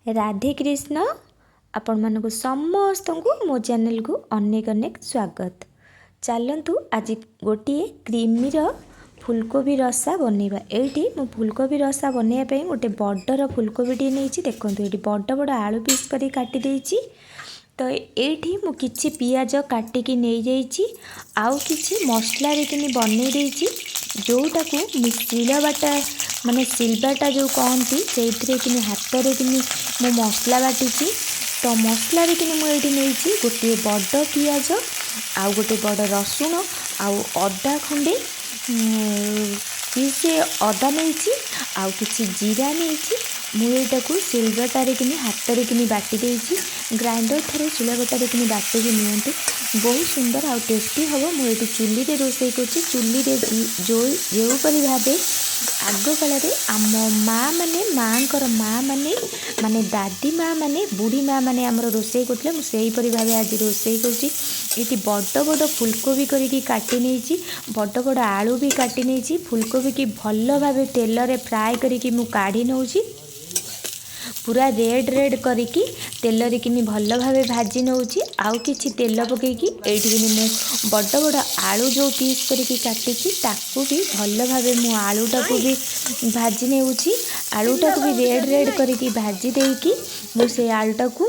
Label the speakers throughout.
Speaker 1: ରାଧେ କୃଷ୍ଣ। ଆପଣମାନଙ୍କୁ ସମସ୍ତଙ୍କୁ ମୋ ଚ୍ୟାନେଲକୁ ଅନେକ ଅନେକ ସ୍ୱାଗତ। ଚାଲନ୍ତୁ, ଆଜି ଗୋଟିଏ କ୍ରିମିର ଫୁଲକୋବି ରସା ବନେଇବା। ଏଇଠି ମୁଁ ଫୁଲକୋବି ରସା ବନେଇବା ପାଇଁ ଗୋଟେ ବଡ଼ର ଫୁଲକୋବିଟିଏ ନେଇଛି। ଦେଖନ୍ତୁ, ଏଇଠି ବଡ଼ ବଡ଼ ଆଳୁ ପିସ୍ କରି କାଟି ଦେଇଛି। ତ ଏଇଠି ମୁଁ କିଛି ପିଆଜ କାଟିକି ନେଇଯାଇଛି ଆଉ କିଛି ମସଲାରେ କିନି ବନେଇ ଦେଇଛି, ଯେଉଁଟାକୁ ମୁଁ ଶିଳବାଟା, ମାନେ ସିଲବାଟା ଯେଉଁ କହନ୍ତି, ସେଇଥିରେ କିନି ହାତରେ କିନି ମୁଁ ମସଲା ବାଟିଛି। ତ ମସଲାରେ କିନି ମୁଁ ଏଇଠି ନେଇଛି ଗୋଟିଏ ବଡ଼ ପିଆଜ ଆଉ ଗୋଟେ ବଡ଼ ରସୁଣ ଆଉ ଅଦା ଖଣ୍ଡେ ପିସ୍ ଅଦା ନେଇଛି ଆଉ କିଛି ଜିରା ନେଇଛି। ମୁଁ ଏଇଟାକୁ ଶିଳବଟାରେ କିନି ହାତରେ କିନି ବାଟି ଦେଇଛି। ଗ୍ରାଇଣ୍ଡର ଠାରୁ ଶିଳବଟାରେ କିନି ବାଟିକି ନିଅନ୍ତୁ, ବହୁତ ସୁନ୍ଦର ଆଉ ଟେଷ୍ଟି ହେବ। ମୁଁ ଏଇଠି ଚୁଲିରେ ରୋଷେଇ କରୁଛି। ଚୁଲିରେ ଯେଉଁ ଯେଉଁପରି ଭାବେ ଆଗକାଳରେ ଆମ ମାଆ ମାନେ, ମାଆଙ୍କର ମାଆ ମାନେ, ମାନେ ଦାଦି ମାଆ ମାନେ, ବୁଢ଼ୀ ମାଆ ମାନେ ଆମର ରୋଷେଇ କରୁଥିଲେ, ମୁଁ ସେହିପରି ଭାବେ ଆଜି ରୋଷେଇ କରୁଛି। ଏଇଠି ବଡ଼ ବଡ଼ ଫୁଲକୋବି କରିକି କାଟି ନେଇଛି, ବଡ଼ ବଡ଼ ଆଳୁ ବି କାଟି ନେଇଛି। ଫୁଲକୋବିକି ଭଲ ଭାବେ ତେଲରେ ଫ୍ରାଏ କରିକି ମୁଁ କାଢ଼ି ନେଉଛି। ପୁରା ରେଡ଼୍ ରେଡ଼୍ କରିକି ତେଲରେ କିନି ଭଲ ଭାବେ ଭାଜି ନେଉଛି ଆଉ କିଛି ତେଲ ପକାଇକି। ଏଇଠିକିନି ମୁଁ ବଡ଼ ବଡ଼ ଆଳୁ ଯେଉଁ ପିସ୍ କରିକି କାଟିଛି, ତାକୁ ବି ଭଲ ଭାବେ ମୁଁ ଆଳୁଟାକୁ ବି ଭାଜି ନେଉଛି। ଆଳୁଟାକୁ ବି ରେଡ଼୍ ରେଡ଼୍ କରିକି ଭାଜି ଦେଇକି ମୁଁ ସେଇ ଆଳୁଟାକୁ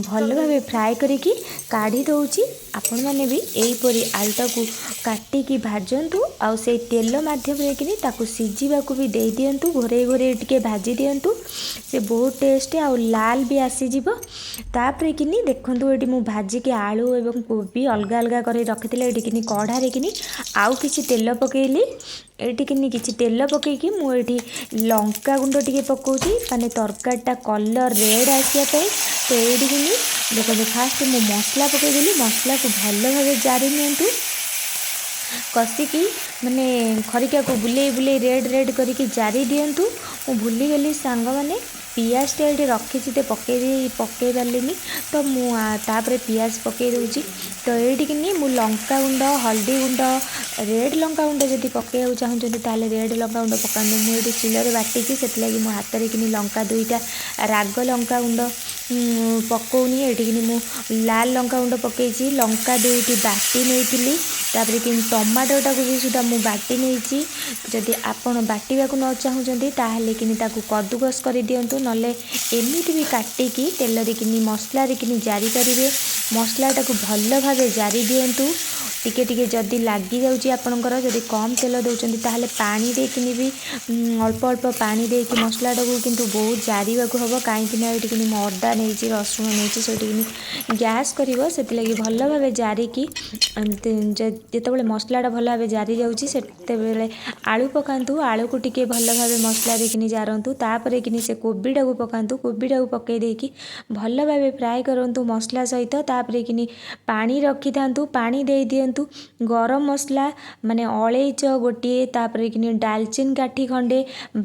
Speaker 1: ଭଲ ଭାବେ ଫ୍ରାଏ କରିକି କାଢ଼ି ଦେଉଛି। ଆପଣମାନେ ବି ଏହିପରି ଆଳୁଟାକୁ କାଟିକି ଭାଜନ୍ତୁ ଆଉ ସେଇ ତେଲ ମାଧ୍ୟମରେ କିନି ତାକୁ ସିଝିବାକୁ ବି ଦେଇଦିଅନ୍ତୁ। ଘୋରେଇ ଘୋରେଇ ଟିକେ ଭାଜି ଦିଅନ୍ତୁ, ସେ ବହୁତ ଟେଷ୍ଟ ଆଉ ଲାଲ ବି ଆସିଯିବ। ତାପରେ କିନି ଦେଖନ୍ତୁ, ଏଇଠି ମୁଁ ଭାଜିକି ଆଳୁ ଏବଂ କୋବି ଅଲଗା ଅଲଗା କରି ରଖିଥିଲି। ଏଇଠି କିନି କଢ଼ାରେ କିନି ଆଉ କିଛି ତେଲ ପକାଇଲି। ଏଇଠି କିନି କିଛି ତେଲ ପକାଇକି ମୁଁ ଏଇଠି ଲଙ୍କା ଗୁଣ୍ଡ ଟିକେ ପକାଉଛି, ମାନେ ତରକାରୀଟା କଲର୍ ରେଡ଼୍ ଆସିବା ପାଇଁ। ତ ଏଇଠି କିନି ଦେଖନ୍ତୁ, ଫାଷ୍ଟ ମୁଁ ମସଲା ପକାଇଦେଲି। ମସଲାକୁ ଭଲ ଭାବେ ଜାରି ନିଅନ୍ତୁ କଷିକି, ମାନେ ଖରିକାକୁ ବୁଲେଇ ବୁଲେଇ ରେଡ଼୍ ରେଡ଼୍ କରିକି ଜାରି ଦିଅନ୍ତୁ। ମୁଁ ଭୁଲିଗଲି ସାଙ୍ଗମାନେ, ପିଆଜଟା ଏଇଠି ରଖିଛି ତ ପକାଇ ଦେଇ ପକାଇ ପାରିଲିନି। ତ ମୁଁ ତାପରେ ପିଆଜ ପକାଇ ଦେଉଛି। ତ ଏଇଠିକିନି ମୁଁ ଲଙ୍କା ଗୁଣ୍ଡ, ହଳଦୀ ଗୁଣ୍ଡ, ରେଡ଼୍ ଲଙ୍କା ଗୁଣ୍ଡ ଯଦି ପକାଇବାକୁ ଚାହୁଁଛନ୍ତି, ତାହେଲେ ରେଡ଼୍ ଲଙ୍କା ଗୁଣ୍ଡ ପକାନ୍ତୁ। ମୁଁ ଏଇଠି ଶିଳରେ ବାଟିଛି, ସେଥିଲାଗି ମୁଁ ହାତରେ କିନି ଲଙ୍କା ଦୁଇଟା ରାଗ ଲଙ୍କା ଗୁଣ୍ଡ ପକାଉନି। ଏଇଠିକିନି ମୁଁ ଲାଲ ଲଙ୍କା ଗୁଣ୍ଡ ପକାଇଛି। ଲଙ୍କା ଦୁଇଟି ବାଟି ନେଇଥିଲି। ତାପରେ କିନି ଟମାଟୋଟାକୁ ବି ସୁଦ୍ଧା ମୁଁ ବାଟି ନେଇଛି। ଯଦି ଆପଣ ବାଟିବାକୁ ନ ଚାହୁଁଛନ୍ତି, ତାହେଲେ କିନି ତାକୁ କଦୁକସ କରିଦିଅନ୍ତୁ, ନହେଲେ ଏମିତି ବି କାଟିକି ତେଲରେ କିନି ମସଲାରେ କିନି ଜାରି ପାରିବେ। ମସଲାଟାକୁ ଭଲ ଭାବେ ଜାରି ଦିଅନ୍ତୁ। ଟିକେ ଟିକେ ଯଦି ଲାଗିଯାଉଛି ଆପଣଙ୍କର, ଯଦି କମ୍ ତେଲ ଦେଉଛନ୍ତି, ତାହେଲେ ପାଣି ଦେଇକିନି ବି ଅଳ୍ପ ଅଳ୍ପ ପାଣି ଦେଇକି ମସଲାଟାକୁ କିନ୍ତୁ ବହୁତ ଜାରିବାକୁ ହେବ। କାହିଁକିନା ଏଇଠିକିନି ମୁଁ ଅଦା ନେଇଛି, ରସୁଣ ନେଇଛି, ସେଇଠିକିନି ଗ୍ୟାସ୍ କରିବ। ସେଥିଲାଗି ଭଲ ଭାବେ ଜାରିକି, ଯେତେବେଳେ ମସଲାଟା ଭଲ ଭାବେ ଜାରି ଯାଉଛି, ସେତେବେଳେ ଆଳୁ ପକାନ୍ତୁ। ଆଳୁକୁ ଟିକେ ଭଲ ଭାବେ ମସଲାରେ କିନି ଜାରନ୍ତୁ। ତାପରେ କିନି ସେ କୋବିଟାକୁ ପକାନ୍ତୁ। କୋବିଟାକୁ ପକାଇ ଦେଇକି ଭଲ ଭାବେ ଫ୍ରାଏ କରନ୍ତୁ ମସଲା ସହିତ। ତାପରେ କିନି ପାଣି ରଖିଥାନ୍ତୁ, ପାଣି ଦେଇ ଦିଅନ୍ତୁ। ଗରମ ମସଲା ମାନେ ଅଳେଇଚ ଗୋଟିଏ, ତାପରେ କିନି ଡାଲଚିନି କାଠି ଖଣ୍ଡେ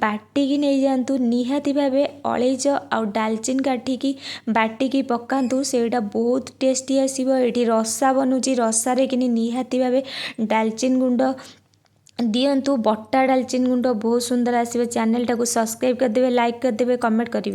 Speaker 1: ବାଟିକି ନେଇଯାଆନ୍ତୁ। ନିହାତି ଭାବେ ଅଳେଇଚ ଆଉ ଡାଲଚିନି କାଠିକି ବାଟିକି ପକାନ୍ତୁ, ସେଇଟା ବହୁତ ଟେଷ୍ଟି ଆସିବ। ଏଇଠି ରସା ବନୁଛି। ରସାରେ କିନି ନିହାତି ଭାବେ ଡାଲଚିନି ଗୁଣ୍ଡ ଦିଅନ୍ତୁ, ବଟା ଡାଲଚିନି ଗୁଣ୍ଡ ବହୁତ ସୁନ୍ଦର ଆସିବ। ଚ୍ୟାନେଲଟାକୁ ସବସ୍କ୍ରାଇବ୍ କରିଦେବେ, ଲାଇକ୍ କରିଦେବେ, କମେଣ୍ଟ କରିବେ।